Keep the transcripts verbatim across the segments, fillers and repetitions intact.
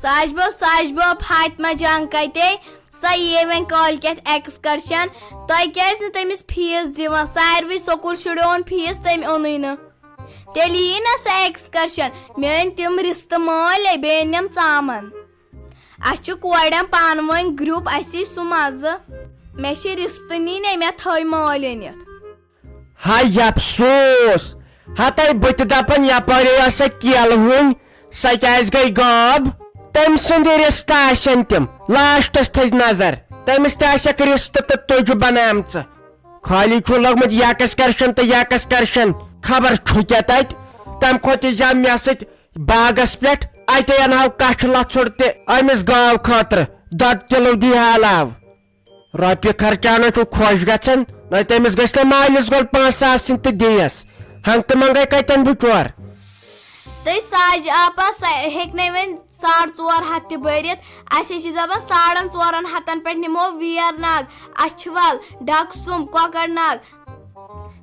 ساجبو، ساجبو، فاطمہ جان کتے؟ سۄ یِیے وۄنۍ کالۍ کٮ۪تھ excursion۔ تۄہہِ کیٛازِ نہٕ تٔمِس fees دِوان؟ ساروٕے سکوٗل شُرٮ۪و اوٚن fees، تٔمۍ اوٚنُے نہٕ۔ تیٚلہِ یِیہِ نا سۄ excursion؟ مےٚ أنۍ تِم رِستہٕ مٲلۍ، بیٚیہِ أنِم ژامَن۔ اَسہِ چھُ کورٮ۪ن پانہٕ ؤنۍ group، اَسہِ یی سُہ مَزٕ۔ مےٚ چھِ رِستہٕ نِنۍ، مےٚ تھٲوۍ مٲلۍ أنِتھ۔ ہاے افسوس! ہتے بہٕ تہِ دپان یپٲرے ٲس سۄ کیلہٕ ہُنۍ، سۄ کیازِ گٔے غٲب؟ تٔمۍ سٕنٛدِ رِستہٕ آسن تِم، لاسٹس تھٔج نظر۔ تٔمِس تہِ آسٮ۪کھ رِستہٕ تہٕ تُجہِ بنامژٕ۔ خٲلی چھُ لوٚگمُت یکس کرشن تہٕ یکس کرشن۔ خبر چھُ کیٛاہ تتہِ؟ تمہِ کھۄتہٕ یہِ زیادٕ مےٚ سۭتۍ باغس پٮ۪ٹھ، اتے انہاو کچھِ لژھُر تہِ أمِس گاو خٲطرٕ۔ دۄدٕ کِلوٗ دی ہا علاوٕ۔ رۄپیہِ خرچاونَے چھُ خۄش گژھان، نَے تٔمِس گژھِ نہٕ مٲلِس گۄڈٕ پانٛژھ ساس سٕنٛدۍ تہِ دِیَس۔ ہنٛگتہٕ منٛگَے کَتٮ۪ن بِچور؟ تہٕ ساجہِ آپا، سۄ ہیٚکہِ نَے وۄنۍ ساڑ ژور ہَتھ تہِ بٔرِتھ۔ اَسہِ چھِ دَپان ساڑَن ژورَن ہَتَن پٮ۪ٹھ نِمو ویر ناگ، اَچھٕ وَل، ڈَکسُم، کۄکَر ناگ۔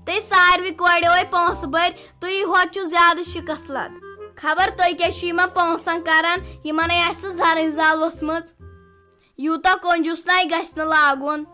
تہٕ ساروٕے کورٮ۪و وۄنۍ پونٛسہٕ بٔرۍ، تُہۍ ہوت چھِو زیادٕ شِکَس لَد۔ خبر تُہۍ کیٛاہ چھِو یِمَن پونٛسَن کَران، یِمَنَے آسِوٕ زَرٕنۍ زَل ؤژھمٕژ۔ یوٗتاہ کنجوٗس نَے گژھِ نہٕ لاگُن۔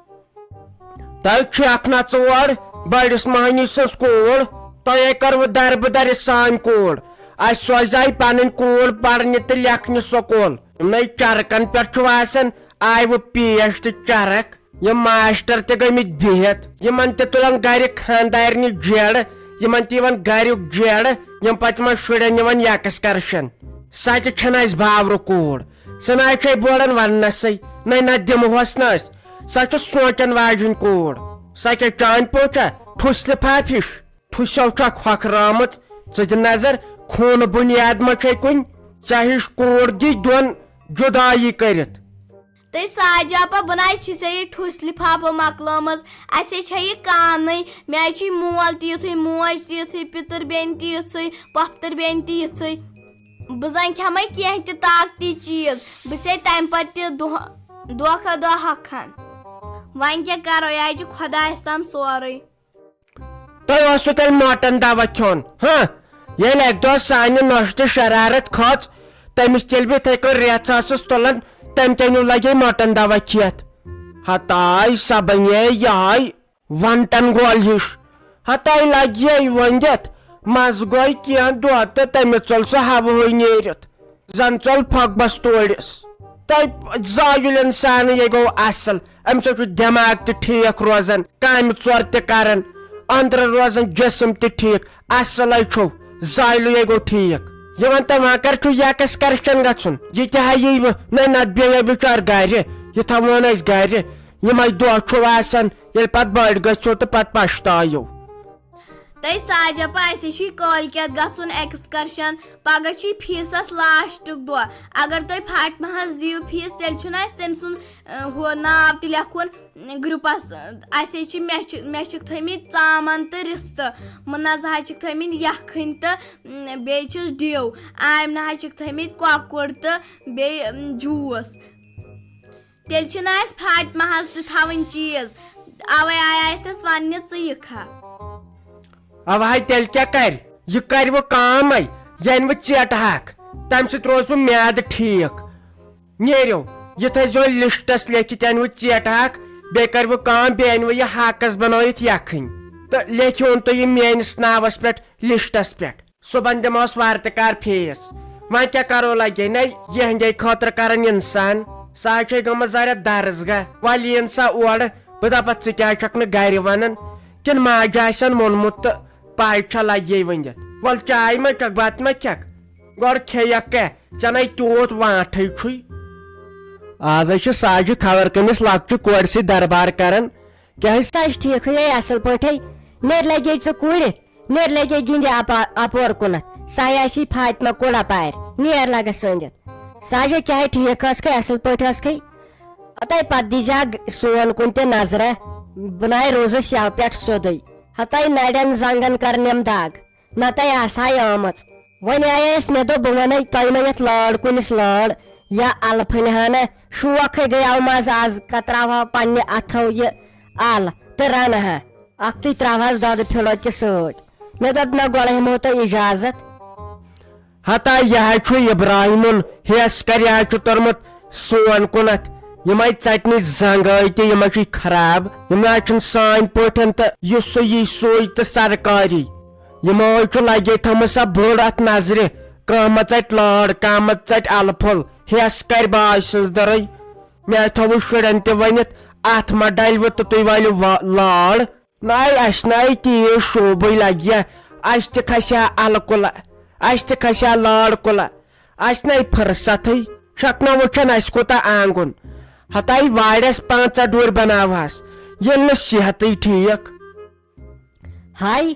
تۄہہِ چھُ اکھ نہ ژور بٔڑِس مۄہنی سٕنٛز کوٗر، تۄہے کٔروٕ دربٕدر یہِ سٲنۍ کوٗر۔ اَسہِ سوزے پنٕنۍ کوٗر پرنہِ تہٕ لیکھنہِ سکوٗل۔ یِمنٕے چرکن پٮ۪ٹھ چھُ آسان آیوٕ پیش تہٕ چرکھ۔ یِم ماسٹر تہِ گٔمٕتۍ بِہِتھ، یِمن تہِ تُلان گرِ خانٛدارنہِ جیڑٕ، یِمن تہِ یِوان گریُک جیڑٕ، یِم پتہٕ یِمن شُرٮ۪ن نِوان یکسکرشن۔ سۄ تہِ چھنہٕ اَسہِ باورٕ کوٗر۔ سُہ نہ چھے بوران وننسٕے، نہ نہ دِمہوس نہٕ أسۍ۔ سۄ چھِ سونچن واجِنۍ کوٗر۔ سۄ کیٛاہ چانہِ پٲٹھۍ چھا ٹھُس لفاف ہِش؟ ٹھُسٮ۪و چھکھ ہۄکھرٲمٕژ۔ ژٕ دِ نظر، خوٗنہٕ بُنیاد ما چھے کُنہِ؟ ژےٚ ہِش کوٗر دی دۄن جُدایی کٔرِتھ۔ تہٕ ساجاپا، بہٕ نہ چھِ ژےٚ یہِ ٹھُس لفافہٕ مۄکلٲمٕژ۔ اَسے چھےٚ یہِ کانٕے۔ مےٚ چھُے مول تہِ یُتھُے، موج تہِ یُتھُے، پِتٕر بیٚنہِ تہِ یِژھٕے، پۄپھتٕر بیٚنہِ تہِ یِژھٕے۔ بہٕ زَن کھٮ۪مَے کینٛہہ تہِ طاقتی چیٖز، بہٕ چھسے تَمہِ پَتہٕ تہِ دۄہ، دۄہ کھۄتہٕ دۄہ ہۄکھان۔ وۄنۍ کیٛاہ کَرو، یہِ حظ چھُ خۄدایَس تام سورُے۔ تۄہہِ اوسوٕ تیٚلہِ ماٹن دوا کھیوٚن، ہاں؟ ییٚلہِ اَکہِ دۄہ سانہِ نۄشہِ تہِ شرارت کھٔژ، تٔمِس تیٚلہِ بہٕ یِتھَے کٔنۍ رٮ۪تھ ساسَس تُلان، تٔمۍ تہِ نیوٗ لگے ماٹن دوا کھٮ۪تھ۔ ہتاے سۄ بنے یِہوٚے وَنٹَن گول ہِش۔ ہتاے لگے ؤنِتھ، منٛزٕ گوٚے کینٛہہ دۄہ تہٕ تٔمِس ژوٚل سُہ ہوہٕے نیٖرِتھ۔ زن ژوٚل پھۄکھ بس تورِس۔ تۄہہِ زایُل انسانٕے گوٚو اصل، أمِس چھُ دٮ۪ماغ تہِ ٹھیٖک روزان، کامہِ ژور تہِ کران، أنٛدرٕ روزان جسم تہِ ٹھیٖک، اصلے چھُو، زایلُے گوٚو ٹھیٖک۔ یہِ وَن تہٕ وۄنۍ کر چھُ یکسکرشن گژھُن؟ یہِ تہِ ہا یی وۄنۍ، نہ نتہٕ بیٚہہِ ہا بِچار گرِ، یہِ تھاوون أسۍ گرِ۔ یِمے دۄہ چھُو آسان، ییٚلہِ پتہٕ بٔڑۍ گٔژھِو تہٕ پتہٕ پشتٲیِو۔ تہٕ ساجپا، اَسہِ چھُے کٲلۍ کٮ۪تھ گژھُن excursion۔ پگاہ چھُے فیٖسَس لاسٹُک دۄہ۔ اگر تُہۍ فاطمہَس دِیِو فیٖس، تیٚلہِ چھُنہٕ اَسہِ تٔمۍ سُنٛد، اَ، ہُہ ناو تہِ لیکھُن گرُپَس۔ اَسہِ حظ چھِ، مےٚ چھِ، مےٚ چھِکھ تھٲومٕتۍ ژامَن تہٕ رِستہٕ، مُنَزہ حظ چھِکھ تھٲومٕتۍ یَکھٕنۍ تہٕ، م، بیٚیہِ چھِس ڈِو، آمنہ حظ چھِکھ تھٲومٕتۍ کۄکُر تہٕ بیٚیہِ، م، juice۔ تیٚلہِ چھِنہٕ اَسہِ فاطمہَس تہِ تھاوٕنۍ چیٖز، اَوَے آیہِ اَسہِ اَسہِ وَننہِ ژٕ یِکھا۔ اَوَے تیٚلہِ کیٛاہ کَرِ؟ یہِ کَرِ وۄنۍ کٲمَے، یہِ اَنہِ وۄنۍ ژیٹہٕ ہاکھ، تَمہِ سۭتۍ روزِ وۄنۍ میٛادٕ ٹھیٖک۔ نیٖرِو، یہِ تھٲیزیو لِسٹَس لیکھِتھ، اَنہِ وۄنۍ ژیٹہٕ ہاکھ، بیٚیہِ کَرِ وۄنۍ کٲم، بیٚیہِ اَنہِ وۄنۍ یہِ ہاکَس بَنٲیِتھ یَکھٕنۍ۔ تہٕ لیکھِوُن تُہۍ یہِ میٛٲنِس ناوَس پٮ۪ٹھ لِسٹَس پٮ۪ٹھ۔ صُبحن دِمہوس وارٕ تہِ کار فیٖس۔ وۄنۍ کیٛاہ کَرو لَگے نے، یِہِنٛدے خٲطرٕ کَرَن اِنسان۔ سۄ حظ چھے گٔمٕژ ذرا درس گاہ۔ وَلہٕ یِن سا اورٕ، بہٕ دَپَتھ ژٕ کیٛازِ چھَکھ نہٕ گَرِ وَنان؟ کِنہٕ ماجہِ آسَن ووٚنمُت تہٕ پَے چھےٚ لَگے ؤنِتھ؟ وَلہٕ چاے ما چَکھ، بَتہٕ ما کھٮ۪کھ؟ گۄڈٕ کھیٚیَکھ کیٛاہ؟ ژےٚ نے تیوٗت وانٛٹھٕے چھُے۔ آز حظ چھِ ساجہِ خبر کٔمِس لۄکچہِ کورِ سۭتۍ دربار کَران۔ کیٛاہ حظ؟ سۄ چھِ ٹھیٖکھٕے اَصٕل پٲٹھۍ۔ نیر لَگے ژٕ کورِ۔ نیر لگے گِنٛدِ اپا-، اپور کُنتھ۔ سۄے آسی فاطمہ کُل اپارِ۔ نیر لگس ؤنِتھ۔ ساجو کیٛاہ ٹھیٖک ٲسکھے، اصل پٲٹھۍ ٲسکھے؟ ہتاے پتہٕ دیٖزِ ہا گ-، سون کُن تہِ نظرہ۔ بہٕ ناے روٗزٕس یَوٕ پٮ۪ٹھ سیوٚدُے۔ ہتاے نرٮ۪ن زنٛگن کرنٮ۪م دگ۔ نتہٕ آسہٕ ہاے آمٕژ۔ وۄنۍ آیس مےٚ دوٚپ بہٕ ونَے تۄہہِ ما یتھ لٲر کُلِس لٲر یا الہٕ پھٔلۍ ہنا۔ شوقے گٔیاو مزٕ، از کتراوہا پننہِ اتھو یہِ ال تہٕ رنہٕ ہا۔ اکھتُے ترٛاوہس دۄدٕ پھِلو تہِ سۭتۍ۔ مےٚ دوٚپ، نہ، گۄڈٕ ہٮ۪مو تۄہہِ اجازت۔ ہتا یہِ ہا چھُ ابراہیمُن، ہیس کریا چھُ توٚرمُت سون کُنتھ۔ یِمے ژٹنٕچ زنگ ٲے تہِ، یِمے چھِ خراب، یِم نہ چھِنہٕ سانۍ پٲٹھۍ تہٕ یُس سُہ یی سُے تہٕ سرکاری۔ یِمو چھُ لگے تھٲمٕژ سۄ بٔڑ اتھ نظرِ، کانٛہہ مہ ژٹہِ لٲر، کانٛہہ مہ ژٹہِ الہٕ پھوٚل، ہیس کرِ باج سٕنٛز دٔرٕے۔ مےٚ تھوٚوُ شُرٮ۪ن تہِ ؤنِتھ، اتھ مہ ڈلوٕ تہٕ تُہۍ وٲلِو وا-، لٲر۔ ناے، اسہِ ناے تیز شوبٕے لگہِ، اسہِ تہِ کھسہِ ہا الہٕ کُلہ، اسہِ تہِ کھسہِ ہا لٲر کُلہ، اسہِ ناے فرصتھٕے۔ چھکھ نہ وٕچھان اسہِ کوٗتاہ آنگُن، ہتاے وارٮ۪س پانٛژہ ڈُرۍ بناوہس، ییٚلہِ نہٕ صحتٕے ٹھیک۔ ہاے،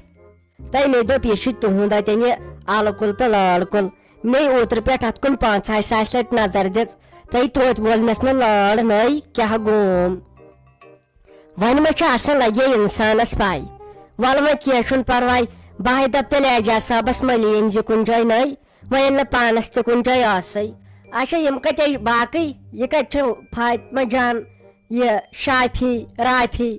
تۄہہِ مےٚ دوٚپ، یہِ چھُ تُہُنٛد اَتٮ۪ن یہِ اَلہٕ کُل تہٕ لٲر کُل۔ مےٚ اوترٕ پٮ۪ٹھ اَتھ کُن پانٛژھ ہَے ساس لَٹہِ نظر دِژ، تۄہہِ توتہِ وول مےٚ نہٕ لٲر نٔے، کیٛاہ گوم؟ وۄنۍ ما چھُ آسان لگے اِنسانَس پَے۔ وَلہٕ وۄنۍ کینٛہہ چھُنہٕ پَرواے، بہٕ ہَے دَپہٕ تیٚلہِ اعجاز صٲبَس مٔلۍ أنۍ زِ کُنہِ جایہِ نٔے، وۄنۍ ییٚلہِ نہٕ پانَس تہِ کُنہِ جایہِ ٲسٕے۔ اچھا، یِم کَتہِ باقٕے؟ یہِ کَتہِ چھِ فاطمہ جان، یہِ شافی، رافی؟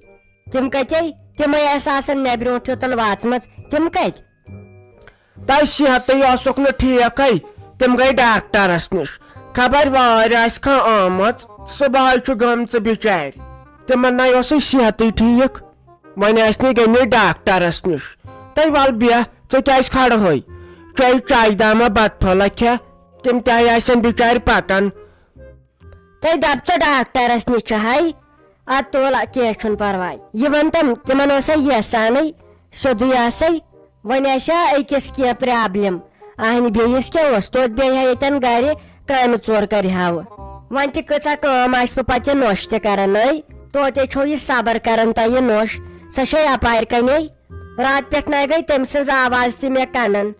تِم کتے؟ تِمے ٲسۍ آسان مےٚ برونٛٹھ یوٚتن واژمژ، تِم کتہِ؟ تۄہہِ صحتٕے اوسُکھ نہٕ ٹھیکھٕے، تِم گٔے ڈاکٹرس نِش۔ خبر وٲرۍ آسہِ کانٛہہ آمٕژ، صبحٲے چھُ گٔمژٕ بِچارِ۔ تِمن نَے اوسُے صحتٕے ٹھیک، وۄنۍ ٲسۍ نہٕ گٔمٕتۍ ڈاکٹرس نِش۔ تہٕ ول بیٚہہ، ژٕ کیازِ کھڑہٕے؟ چے چایہِ دامہ بتہٕ پھوٚلہ کھےٚ، تِم تہِ آسن بِچارِ پکان۔ تہٕ دَپ ژٕ ڈاکٹرس نِش چھُ ہاے، اَدٕ تُل، کینٛہہ چھُنہٕ پرواے۔ یہِ وَن تہٕ، تِمن اوسا یژھانٕے سیوٚدُے آسے؟ وۄنۍ آسہِ ہا أکِس کینٛہہ پرابلم، اہنہِ بیٚیِس کیٛاہ اوس؟ توتہِ بیٚہہِ ہا ییٚتٮ۪ن گرِ، کامہِ ژور کرِ ہاوٕ۔ وۄنۍ تہِ کۭژاہ کٲم آسہِ بہٕ پتہٕ یہِ نوٚش تہِ کران، نٔے؟ توتہِ چھو یہِ صبر کران تۄہہِ یہِ نوٚش، سۄ چھے اپارِ کنے۔ راتہٕ پٮ۪ٹھ نَے گٔے تٔمۍ سٕنٛز آواز تہِ مےٚ کنن۔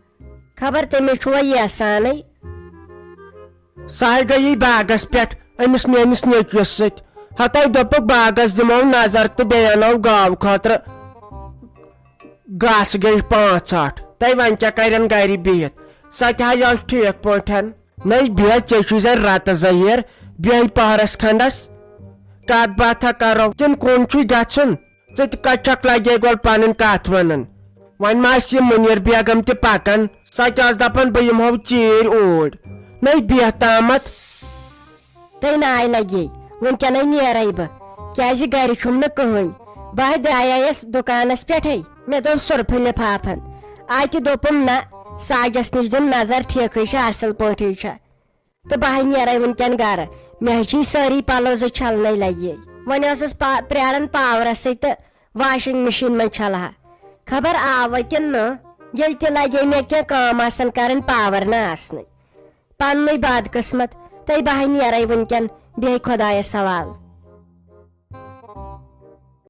خبر تٔمِس چھُوا یژھانٕے؟ سۄ ہاے گٔیی باغس پٮ۪ٹھ أمِس میٲنِس نیٚچوِس سۭتۍ۔ ہتاے دوٚپُکھ، باغس دِمو نظر تہٕ بیٚیہِ انو گاو خٲطرٕ گاسہٕ گنٛج پانٛژھ ٲٹھ۔ تہٕ وۄنۍ کیٛاہ کرن گرِ بِہِتھ؟ سۄ تہِ ہا ٲس ٹھیٖک پٲٹھۍ۔ نٔے بیٚہہ، ژےٚ چھُے زن رتہٕ زہیر، بیٚہہ پہرس کھنڈس، کتھ باتھا کرو۔ کِنہٕ کُن چھُے گژھُن؟ ژٕ تہِ کتہِ چھکھ لگے گۄڈٕ پنٕنۍ کتھ ونان؟ وۄنۍ ما آسہِ یہِ مُنیر بیگم تہِ پکان؟ سۄ تہِ ٲس دپان، بہٕ یِمہو ژیٖرۍ اوٗرۍ۔ نٔے بیٚہہ تامتھ۔ تہٕ ناے لگے، وُنکیٚنے نیرے بہٕ، کیازِ گرِ چھُم نہٕ کٕہٕنۍ۔ بہٕ ہا درٛایس دُکانس پٮ۪ٹھے، مےٚ دوٚپ سُرفہٕ لفافن۔ اتہِ دوٚپُم، نہ، ساجس نِش دِم نظر، ٹھیکھٕے چھِ، اصل پٲٹھۍ چھِ۔ تہٕ بہٕ ہا نیرے وُنکیٚن گرٕ۔ مےٚ ہا چھِ سٲری پلو زٕ چھلنے لگے۔ وۄنۍ ٲسٕس پا-، پراران پاورسٕے تہٕ واشنگ مشین منٛز چھلہٕ ہا۔ خبر آوٕ کِنہٕ نہٕ؟ ییٚلہِ تہِ لگے مےٚ کینٛہہ کٲم آسان کرٕنۍ، پاور نہٕ آسنٕے۔ پننُے بدقسمت۔ تہٕ بہٕ ہا نیرے وُنکیٚن، بیٚہہِ خۄدایس حوالہٕ۔